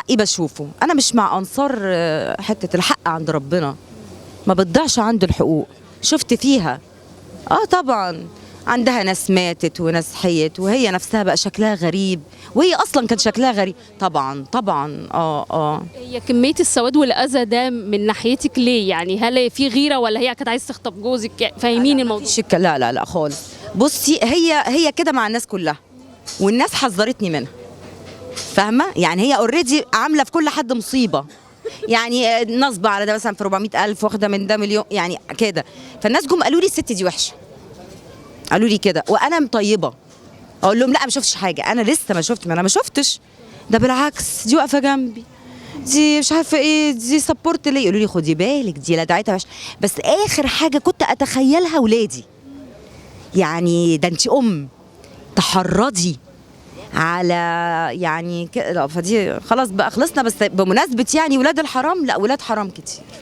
حقي بشوفه. انا مش مع انصار حتة الحق عند ربنا ما بتضيعش عنده الحقوق. شفت فيها طبعا عندها ناس ماتت وناس حيت، وهي نفسها بقى شكلها غريب، وهي اصلا كان شكلها غريب. طبعا طبعا. هي كمية السواد والاذى ده من ناحيتك ليه؟ يعني هل في غيره ولا هي كانت عايزه تخطف جوزك؟ فاهمين الموضوع؟ مفيش لا لا لا خالص. بصي هي كده مع الناس كلها، والناس حذرتني منها، فاهمه؟ يعني هي already عامله في كل حد مصيبة، يعني نصب على ده مثلا في 400,000، واخده من ده مليون، يعني كده. فالناس جم قالوا لي الست دي وحشة، قالوا لي كده، وانا مطيبه اقول لهم لا ما شفتش حاجة، انا لسه ما شفت، ما انا ما شفتش ده، بالعكس دي واقفة جنبي، دي مش عارفه ايه، دي support ليا. يقولوا لي خدي بالك دي لدعتها وحشة. بس اخر حاجة كنت اتخيلها ولادي، يعني ده انت ام تحرضي على يعني لا، فدي خلاص بقى خلصنا. بس بمناسبة يعني ولاد الحرام، لا ولاد حرام كتير.